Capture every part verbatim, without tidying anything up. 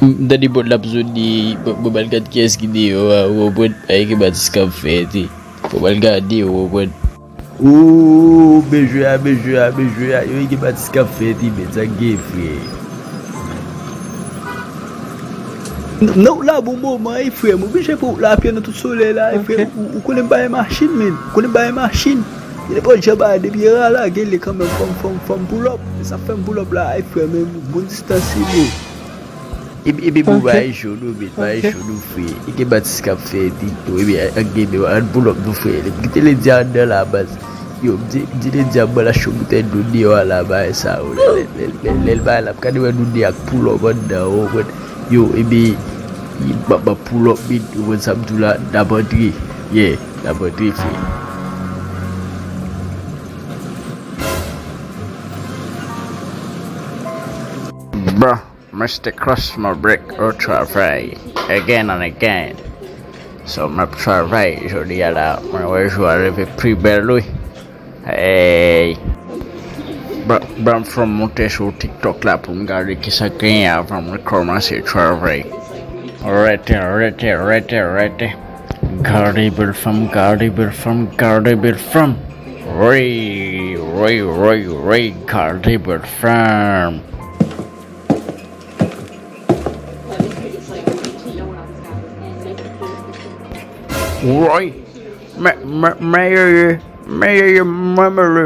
M tande bòt la ap zone, bon, bon, m al gad kiyès ki deyò a, ou konprann? Ay, ki batis k ap fèt, wi. Bon, m al gade, ou konprann? Ooh, bejwe a, bejwe a, bejwe a, yo, ki batis k ap fèt, wi, men sa k gen, frè. Nan wout la bon moman, wi, frè, m oblije pran wout la apye nan tout solèy la, wi, frè. Ou, ou konnen m pa gen machin, men. Ou konnen m pa gen machin. Nenpòt jan bagay, depi e rala, gen li kanmenm, fò m, fò m, fò m pull up. E sa fè m pull up la, wi, frè, men bon distans, wi, bro. Epi, epi bon, bagay cho nou, men, bagay cho nou, frè. E gen batis k ap fè TikTok, epi ak gen nou, ann pull up nou, frè. Kite Lady a anndan la, baz. Yo, m di, m di Lady a, m pral achte yon boutèy dlo deyò a la, bagay sa, yo. Lè, lè, lè, lè, lè l bagay la, m gade wè nou de ak pull up anndan, yo, mwen. Yo, epi, m ap, m ap pull up, men, ou konn sa m di w la, n ap antre. Yeah, n ap antre, frè. Bruh. Mister Crossmo Break au travail again and again. So, m ap travay jodi a la, mwen wè jou a leve pi bèl, wi. Hey! Ban, ban m fè yon moute sou TikTok la pou m gade kisa k genyen avan mwen kòmanse travay. Rete, rete, rete, rete. Gade bèl fanm, gade bèl fanm, gade bèl fanm. Wi, wi, wi, wi, gade bèl fanm. Woy, men, men, men yeye, men yeye, mwen mele.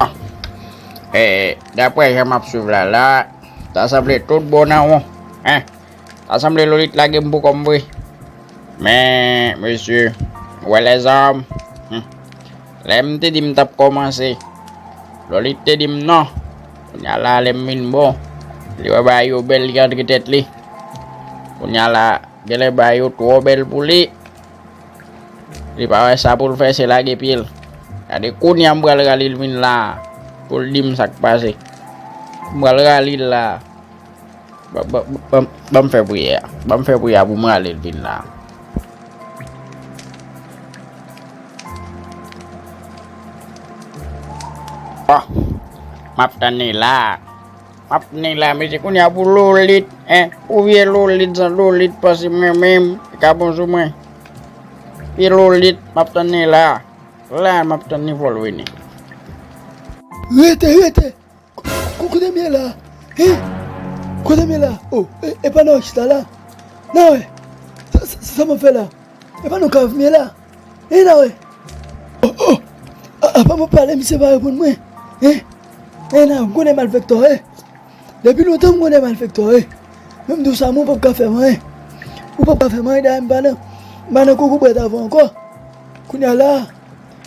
Ah. Eh, daprè jan m ap swiv la, la, ta sanble tout bon nan won, en. Ta sanble Lolit lage m pou kò m vre. Men, mesye, ou wè lèzòm, hmm, lè m te di m t ap kòmanse, Lolit te di m non. Kounye a la, lè m vin bon, li wè bagay yo bèl, li antre tèt li. Kounye a la, genlè bagay yo twò bèl pou li. Li pa wè sa pou l fè, se lage pye l. Gade kounye a m pral rale l vin la a, pou l di m sa k pase. M pral rale l la a. Ban, ban, ban, ban m fè priyè a. Ban m fè priyè a pou m rale l vin la a. Oh, m ap tann li la a. M ap tann li la a, mesye, kounye a pou Lolit, en. Pou vye Lolit, jan Lolit pase mwen menm, li ka bon sou mwen. Vye Lolit, m ap tann li la a. La, m ap tann li pou l vini. Rete, rete! Ko-, kote m ye la? Hein? Kote m ye la? Oh, e, e pa nan chita la? Nan wè. Sa, sa, sa m ap fè la? E pa nan kav m ye la? Hein, nan wè. Oh, oh. A, apa m ap pale, misye pa reponn mwen. Hein? Hein, nan, m konnen malfektè, hein. Depi lontan m konnen malfektè, hein. Men m di w sa, men w p ap ka fè m anyen. Ou p ap ka fè m anyen, dayè m pa nan, m pa nan kokobrèt avè w ankò. Kounye a la,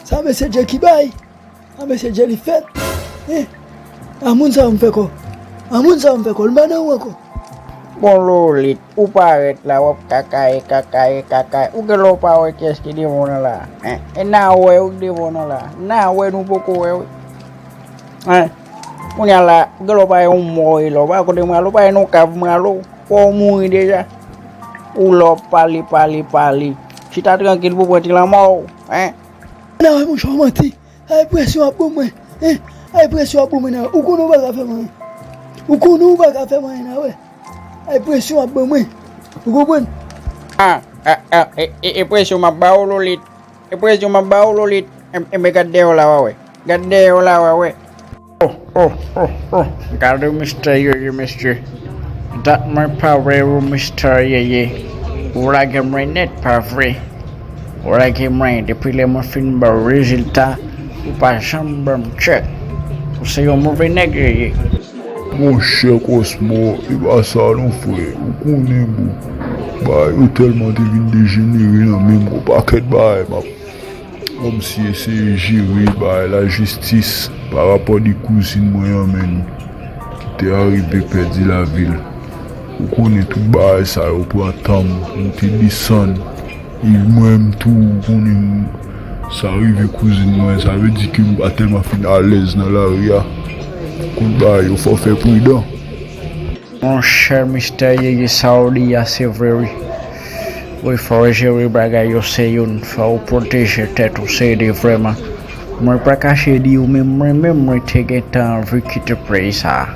sa mesye Djeki bay. A mesye Djeli fèt. Hein? A moun sa yo m fè kò. A moun sa yo m fè kò. L pa nan ou ankò. Bon, Lolit, ou parèt la, w ap kakaye, kakaye, kakaye. Ou genlè w pa wè kiyès ki devan w nan la? Hein? E n a wè ou k devan w nan la. N a wè nou poko wè, wi. Hein? Kounye a la, ou genlè w pa wè yon mò, e la, ou pa wè kote m rale, ou pa wè nan kav m rale w. Fò w mouri deja. Ou la w ap pale, pale, pale. Chita trankil pou pran ti lanmò w. Hein? N a wè, monchè, w manti. Ay, presyon ap ban mwen. Hein? Ay, presyon ap ban mwen, nan. Ou konnen ou pa ka fè m anyen. Ou konnen ou pa ka fè m anyen, nan, wè. Ay, presyon ap ban mwen. Ou konprann? Ah, ah, ah, e, e, e presyon m ap ba w, Lolit. E presyon m ap ba w, Lolit. E, e, men gad dèyè w la, w a wè. Gad dèyè w la, w a wè. Oh, oh, oh, oh. Gade Mistè Yeye, mesye. Dat mwen pa wè ou, Mistè Yeye. Ou lage mwen nèt, pa vre? Ou lage mwen depi lè mwen fin ba w rezilta, ou pa janm ban m tchèk. Ou se yon move nèg, Yeye. Monchè Kòsmò, e pa sa non, frè. Ou konnen, bon, bagay yo tèlman te vin dejenere nan men m, gon pakèt bagay m ap Kòmsi eseye jere bagay lajistis pa rapò de kouzin mwen an menm ki te arive pèdi lavi l. Ou konnen tout bagay sa yo pran tan m moute desann. E mwen menm tou, ou konnen sa rive kouzin mwen, sa vle di ke m pa tèlman fin alèz nan lari a. Ou konn bagay yo, fò w fè pridan. Monchè, Mistè Yeye, sa w di a se vre wi. Wi, fò w jere bagay yo, se youn, fò w pwoteje tèt ou, se de vrèman. Mwen pa kache di w, men mwen menm, mwen te gentan anvi kite peyi sa a.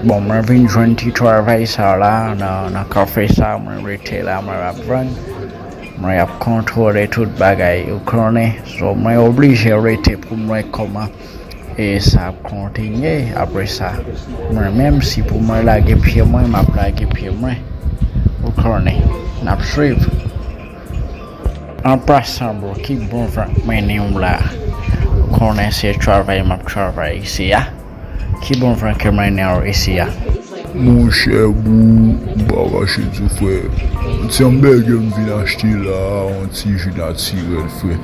Bon, mwen vin jwenn ti travay sa la nan, nan kafe sa, mwen rete la, mwen ap vann. Mwen ap kontwole tout bagay, ou konnen. So, mwen oblije rete pou m wè kòman e sa ap kontinye. Apre sa, mwen menm, si pou mwen lage pye mwen, m ap lage pye mwen. Ou konnen, n ap swiv. An pasan, bro, ki bon van k mennen w la? Ou konnen se travay m ap travay isi a. Ki bon van ke mennen w isi a? Monchè, bro, m pa kache di w, frè. Yon ti anbègè m vin achte la, yon ti ji natirèl, frè.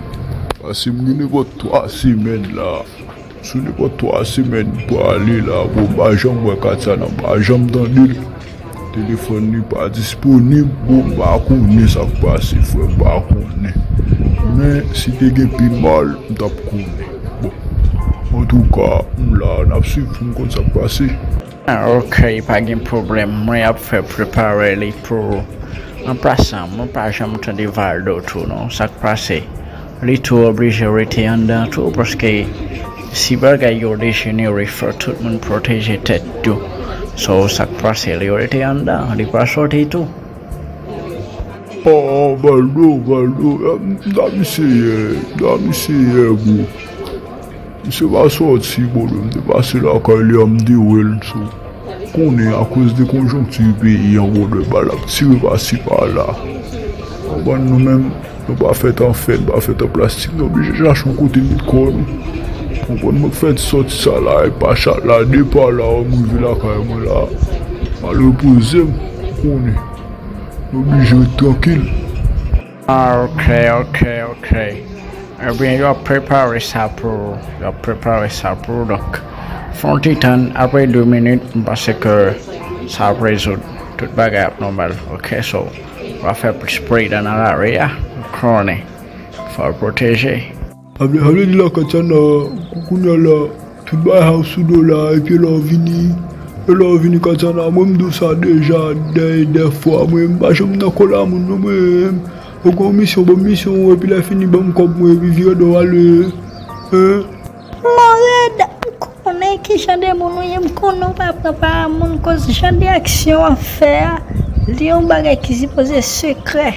Pase m gen nenpòt twa semèn la. Sou nenpòt twa semèn m prale la, bro, m pa janm wè Katiana, m pa janm tande l. Telefòn li pa disponib, bro, m pa konnen sa k pase, frè, m pa konnen. Men, si te gen pi mal, m t ap konnen. Bon, antouka, m la, n ap swiv pou m konn sa k pase. Ah, ok, pa gen pwoblèm. Mwen ap fè prepare li pou ou. An pasan, mwen pa janm tande Valdo tou, non. Sa k pase? Li tou oblije rete anndan tou, paske si bagay yo dejenere, fò tout moun pwoteje tèt yo. So, sa k pase? Li rete anndan, li pa soti tou. Oh, Valdo, Valdo, m ta misye yè, m ta misye yè, bro. Misye pa soti, bro, m te pase lakay li a, m te wè l, so. Konnen, akoz de konjonkti peyi an, bro, de bal ap tire pasi pala. Konprann, nou menm, nou pa fèt an fè, nou pa fèt an plastik, nou oblije chache yon kote met kò nou. Konprann, mwen fèt soti sa la, e pa chat la, de pa la, m rive lakay mwen la. M al repoze m, ou konnen. Nou oblije ret trankil. Ah, ok, ok, ok. Ebyen, yo ap prepare sa pou ou. Yo ap prepare sa pou ou. Donk, fè yon ti tann, apre de minit, m panse ke sa ap rezoud. Tout bagay ap nòmal. Ok, so, w a fè spray nan lari a. Ou konnen. Fò w pwoteje. Sa vle, sa vle di la, Katiana, kou-, kounye a la, tout bagay sa yo sou do la, epi lè w vini, e lè w vini, Katiana, mwen m di w sa deja, dè, dè fwa, mwen, m pa janm nan kòlè a moun, non, mwen, ou gen yon misyon, ban m misyon, epi lè fini, ban m kòb mwen, epi vire do w ale, hein? Mòrèd, m konnen ki jan de moun ou ye, m konnen w pa pran pa a moun, koz jan de aksyon w ap fè a, li yon bagay ki sipoze sekrè.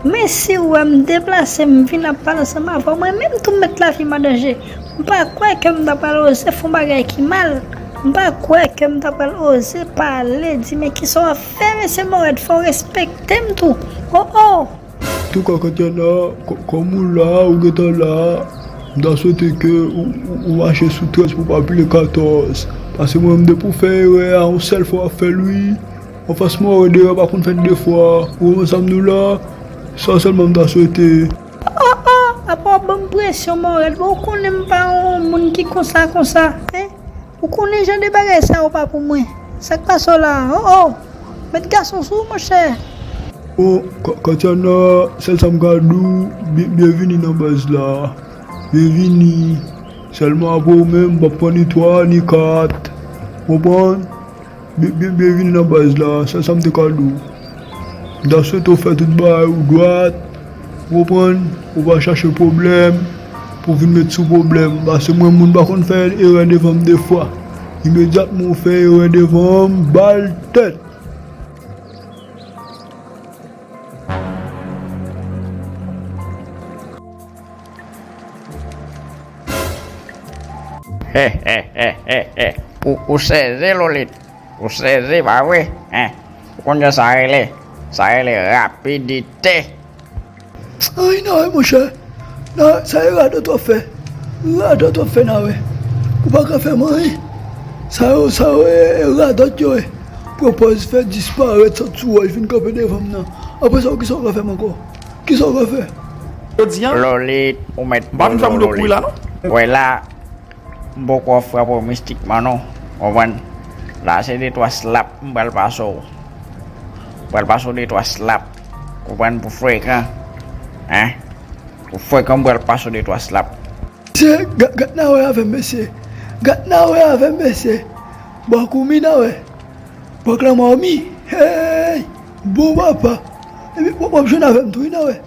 Men si w wè m deplase, m vin ap pale ansanm avè w, mwen menm tou m met lavi m an danje. M pa kwè ke m ta pral oze fè yon bagay ki mal. M pa kwè ke m ta pral oze pale, di, men kisa w ap fè, mesye Mòrèd, fò w respekte m tou. Oh, oh! Antouka, Katiana, kò-, kòm ou la, ou gentan la, m ta swete ke ou, ou, ou mache sou trèz pou w pa pile katòz. Paske mwen menm, depi w fè erè a, yon sèl fwa w ap fè l, wi. Anfas Mòrèd, erè pa konn fèt de fwa. Ou konprann sa m di w la? Sa sèlman m ta swete. Oh, oh, apa w ap ban m presyon, Mòrèd? Bon, ou konnen m pa yon moun ki konsa, konsa, hein? Ou konnen jan de bagay sa yo pa pou mwen. Sa k pase w la a? Oh, oh! Met gason sou ou, monchè! Oh, Ka-, Katiana, sèl sa m ka di w, byen-, byenvini nan baz la. Byenvini. Sèlman apre w menm, m p ap pran ni twa, ni kat. Konprann? Byen, byen, byenvini nan baz la, sèl sa m te ka di w. M ta swete w fè tout bagay ou dwat, ou konprann, ou pa chache pwoblèm pou w vin met sou pwoblèm. Paske mwen, moun pa konn fè erè devan m de fwa. Imedyatman w fè erè devan m, bal tèt. He, he, he, he, he. Ou, ou sezi, Lolit. Ou sezi, pa vre? Hein? Ou konn jan sa rele? Sa rele rapidite. Ay, Nawe, monchè. Nawe, sa e radòt w ap fè. Radòt w ap fè, Nawe. Ou pa ka fè m anyen. Sa yo, sa yo, e, e radòt yo ye. Pran pòz fè disparèt, sot sou wòch, vin kanpe devan m nan. Apre sa, kisa w ka fè m ankò? Kisa w ka fè? Jodi a, Lolit, ou mèt m pa vin fè moun yo kouri la, non. Wè la, m poko frape w mistikman, non. Konprann? La, se de twa slap m pral pase w. M pral pase w de twa slap. Konprann? Pou frekan. Hein? Pou frekan, m pral pase w de twa slap. Mesye, gad, gad Nawe avè m, mesye. Gad Nawe avè m, mesye. Bò koumi, Nawe. Pòk lanmò mi. Hey! Bon papa. Epi w, w ap jwenn avè m tou, wi, Nawe.